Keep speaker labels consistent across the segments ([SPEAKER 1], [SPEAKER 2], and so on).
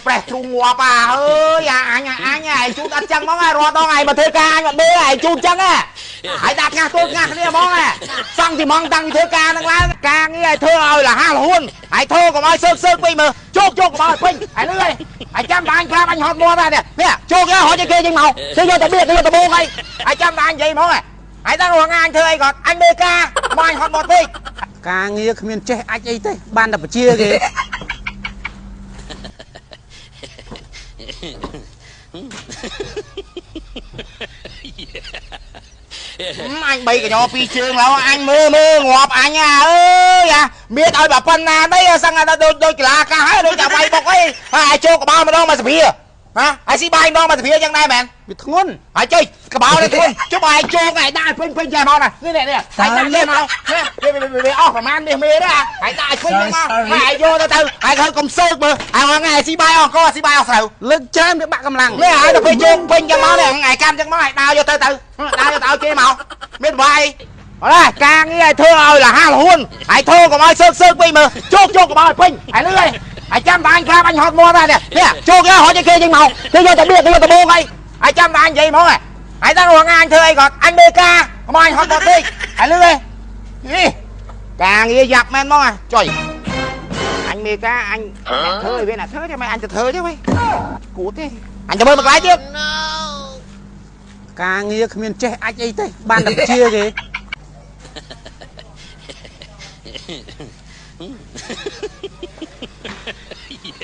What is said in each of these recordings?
[SPEAKER 1] ប្រេះទ្រូងងាប់អាអើយអាអញអញឯងជូតអត់ចឹងហ្មងរាល់ដងឯងមកធ្វើការអញអត់មើលឯងជូតចឹងហើយដាក់ថ្ងាសទល់ថ្ងាសគ្នាហ្មងសង់ទីម៉ងតាំងពីធ្វើការនឹងឡើងការងារឲ្យធ្វើឲ្យលះលហួនហើយធ្វើកុំឲ្យសើកសើកពេកមើលជោគជោគកុំឲ្យពេញហើយលឺហើយហើយចាំតែអញប្រាប់អញហត់មាត់ដែរនេះជោគហត់គេចេញមកគេយកតែបៀកគេយកតែបោកហើយហើយចាំតែអញនិយាយហ្មងហើយដល់រងអញធ្វើអីគាត់អញមេការមកអញហត់មាត់ពេក
[SPEAKER 2] ការងារគ្មានចេះអាចអីទេបានតែបជាគេ
[SPEAKER 1] អញបីកញ្ញពីរជើងឡើយអញមើលមើលងាប់អញអាអើយអាមានឲ្យបើប៉ុណ្ណានេះសឹងតែដូចដូចកលាកាសហើយដូចតែវាយបុកអីហើយឲ្យចូលក្បាលម្ដងមកសភាហ៎ហើយស៊ីបាយម្ដងមកសភាយ៉ាងដែរមែន
[SPEAKER 2] វាធ្ងន់
[SPEAKER 1] ហើយចុយក្បាលនេះធ្ងន់ចុះបើឲ្យជោគឲ្យដាក់ឲ្យពេញពេញចេះមកណានេះនេះហើយដាក់ចេះមកនេះវាអស់ប្រហែលនេះមេដែរហើយដាក់ឲ្យពេញមកហើយឲ្យយកទៅទៅហើយឲ្យកុំសើកមើលហើយថ្ងៃស៊ីបាយអស់កស៊ីបាយអស់ស្រូវ
[SPEAKER 2] លើកច្រើនវាបាក់កម្លាំង
[SPEAKER 1] នេះហើយទៅពេលជោគពេញចឹងមកនេះថ្ងៃកាន់ចឹងមកឲ្យដើរយកទៅទៅដើរយកទៅឲ្យគេមកមានបាយអរការងារឲ្យធ្វើឲ្យលះលហួនហើយធ្វើកុំឲ្យសើកសើកពេកមើលជោគជោគកុំឲ្យពេញហើយលឺហើយហើយចាំតែអញប្រាប់អញហត់មាត់ដែរនេះជោគហត់គេចេញមកគេយកតែបៀកគេយកតែបោកហើយហើយចាំតែអញនិយាយហ្មងហើយដល់រងអញធ្វើអីគាត់អញមេការកុំឲ្យហត់មាត់ពេកហើយលឺហើយនេះការងារយ៉ាប់មែនហ្មងចុយអញមេការអញធ្វើឲ្យវាណាធ្វើទេមិនអញទៅធ្វើទេវិញគួរទេអញទៅមើលមកកន្លែងទៀត
[SPEAKER 2] ការងារគ្មានចេះអាចអីទេបានតែបជាគេ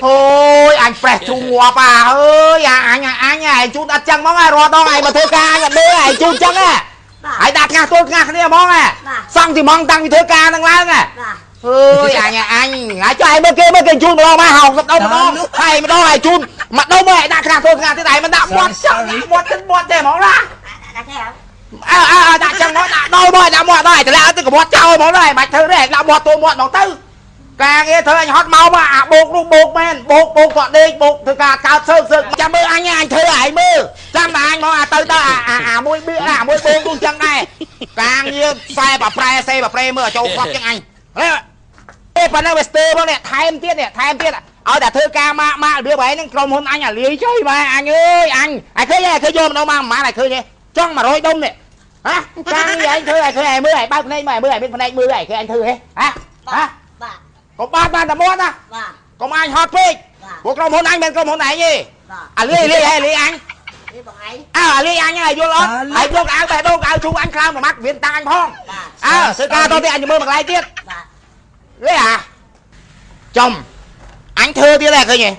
[SPEAKER 1] អូយអញប្រេះទ្រូងងាប់អាអើយអាអញអញឯងជូតអត់ចឹងហ្មងរាល់ដងឯងមកធ្វើការអញអត់មើលឯងជូតចឹងហើយដាក់ថ្ងាសទល់ថ្ងាសគ្នាហ្មងសង់ទីម៉ងតាំងពីធ្វើការនឹងឡើងអើយអញអញហើយចុះឯងមើលគេមើលគេជូតម្ដងមក60ដុំម្ដងហើយម្ដងឯងជូតម្ដុំឯងដាក់ថ្ងាសទល់ថ្ងាសទៀតឯងមិនដាក់មាត់ចឹងដាក់មាត់ចឹងមាត់ទេហ្មងណា
[SPEAKER 3] ដាក់ទេ
[SPEAKER 1] អើអើដាក់ចឹងមកដាក់ដល់មកដាក់មាត់ដល់ឯងតម្លាក់ទៅកមាត់ចោលហ្មងដែរមិនបាច់ធ្វើទេដាក់មាត់ទល់មាត់ហ្មងទៅការងារធ្វើអញហត់មកមកអាបោកនោះបោកមែនបោកបោកគាត់ដេកបោកធ្វើការកើតសើកសើកចាំមើលអញអញធ្វើឯងមើលចាំតែអញមកអាទៅទៅអាអាមួយបៀកអាមួយបោកនោះចឹងដែរការងារខ្សែប្រប្រែសេប្រប្រែមើលចូលខ្វប់ចឹងអញទេប៉ុណ្ណឹងវាស្ទើមកនេះថែមទៀតនេះថែមទៀតឲ្យតែធ្វើការម៉ាក់ម៉ាក់របៀបឯងហ្នឹងក្រុមហ៊ុនអញអាលាយចុយម៉ែអញអើយអញឯងឃើញឯងឃើញយកម្ដងមកប្រហែលឯងឃើញទេចង់100ដុំនេះហ៎ការងារឯងធ្វើឯងឃើញឯងមើលឯងបើកភ្នែកមកឯងមើលឯងមានភ្នែកមើលឯងឃើញអញធ្វើហ៎ហ៎ហ៎កុំបានបានតែមាត់ណាកុំអញហត់ពេកព្រោះក្រុមហ៊ុនអញមិនក្រុមហ៊ុនឯងទេអាលាយលាយហើយលាយអញអើអាលាយអញហើយយល់អត់ហើយយកអាវបេះដូងអាវឈូអញខ្លោមមួយម៉ាត់វាតាំងអញផងអើធ្វើការតទៀតអញមើលមួយកន្លែងទៀតលីអាចំអញធ្វើទៀតដែរឃើញទេ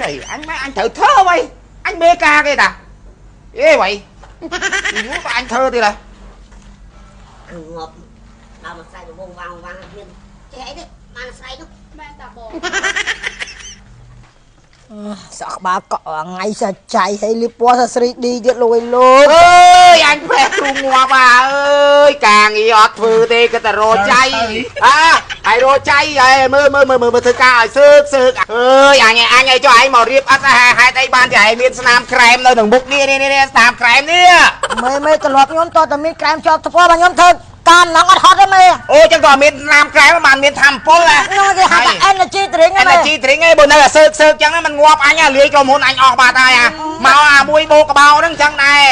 [SPEAKER 1] ចៃអញម៉ែអញត្រូវធ្វើវ៉ៃអញមេការគេតាអេវ៉ៃយូរអញធ្វើទៀតហ៎
[SPEAKER 3] ងាប់ដល់មកស្អែកវងវាងវាងមានចេះអីទេបានស្អែកនោះ
[SPEAKER 4] មែនតាបង
[SPEAKER 5] សក់ក្បាលកក់ថ្ងៃសាចៃហើយលីពណ៌សា 3D ទៀតលួយលោក
[SPEAKER 1] អើយអញប្រេះទ្រូងងាប់អាអើយការងារអត់ធ្វើទេគិតតែរចៃអើហើយរចៃហើយមើលមើលមើលមើលធ្វើការឲ្យសើកសើកអើយអញអញឲ្យចុះឯងមករៀបអត់ហេតុអីបានជាឯងមានស្នាមក្រែមនៅក្នុងមុខនេះនេះនេះស្នាមក្រែមនេះ
[SPEAKER 5] មេមេត្រឡប់ខ្ញុំតតែមានក្រែមជាប់ថ្ពាល់បាទខ្ញុំធ្វើការឡងអត់ហត់ទេមេ
[SPEAKER 1] អូចឹងក៏មានស្នាមក្រែមបានមានធម្មពលហ៎
[SPEAKER 5] ខ្ញុំគេហៅថា energy drink ហ្នឹង
[SPEAKER 1] energy drink ឯងបើនៅអាសើកសើកចឹងมันងាប់អញលាយក្រុមហ៊ុនអញអស់បាត់ហើយអាមកអាមួយបោកកបោហ្នឹងចឹងដែរ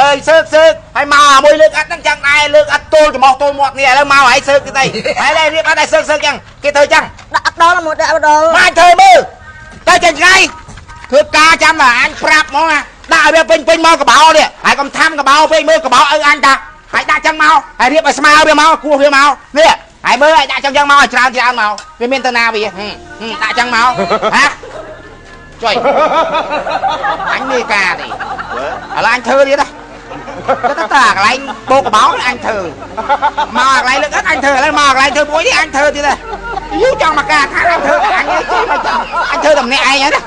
[SPEAKER 1] អើយសើកសើកហើយមកអាមួយលើកអត់ហ្នឹងចឹងដែរលើកអត់ទល់ច្រមុះទល់មាត់នេះឥឡូវមកឲ្យសើកទៀតអីហើយរៀបអត់ឲ្យសើកសើកចឹងគេធ្វើចឹង
[SPEAKER 5] ដាក់អត់ដល់មកដាក់អត់ដល់
[SPEAKER 1] មកធ្វើមើលទៅចេញថ្ងៃធ្វើការចាំតែអញប្រាប់ហ្មងដាក់ឲ្យវាពេញពេញមកកបោនេះហើយកុំធ្វើកបោពេកមើលកបោឪអញតាហើយដាក់ចឹងមកហើយរៀបឲ្យស្មើវាមកគោះវាមកនេះហើយមើលឲ្យដាក់ចឹងចឹងមកឲ្យច្រើនច្រើនមកវាមានទៅណាវាដាក់ចឹងមកហ៎ចុយអញមេការទេឥឡូវអញធ្វើទៀតណាទៅតាកន្លែងបោកកបោអញធ្វើមកកន្លែងលើកអត់អញធ្វើឥឡូវមកកន្លែងធ្វើមួយនេះអញធ្វើទៀតណាយូរចង់មកការថាអញធ្វើអញជិះមកចង់អញធ្វើតែម្នាក់ឯងហ្នឹងណា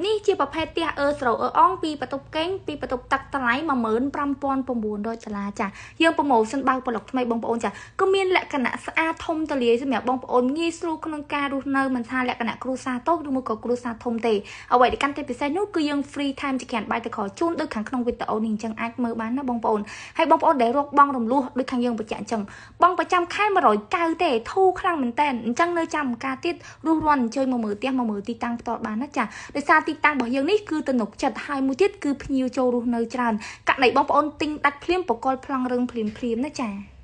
[SPEAKER 4] នេះជាប្រភេទផ្ទះអឺស្រោអឺអងពីបន្ទប់គេងពីបន្ទប់ទឹកតម្លៃ15900ដុល្លារចាយើងប្រម៉ូសិនបើកប្លុកថ្មីបងប្អូនចាគឺមានលក្ខណៈស្អាតធំទូលាយសម្រាប់បងប្អូនងាយស្រួលក្នុងការរស់នៅមិនថាលក្ខណៈគ្រួសារតូចឬមួយក៏គ្រួសារធំទេអ្វីដែលកាន់តែពិសេសនោះគឺយើង free time ជាក្រានបាយទឹកខជូនដូចខាងក្នុងវីដេអូនេះអញ្ចឹងអាចមើលបានណាបងប្អូនហើយបងប្អូនដែលរកបងរំលោះដូចខាងយើងបញ្ជាក់អញ្ចឹងបងប្រចាំខែ190ទេធូរខ្លាំងមែនតើអញ្ចឹងនៅចាំការទៀតរស់រាន់អញ្ជើញមកមើលផ្ទះមកមើលទីតាំងផ្ទាល់បានណាចាដោយសារទីតាំងរបស់យើងនេះគឺទំនុកចិត្តហើយមួយទៀតគឺភ្ញៀវចូលរស់នៅច្រើនករណីបងប្អូនទិញដាច់ភ្លាមបកលប្លង់រឹងភ្លាមភ្លាមណាចា។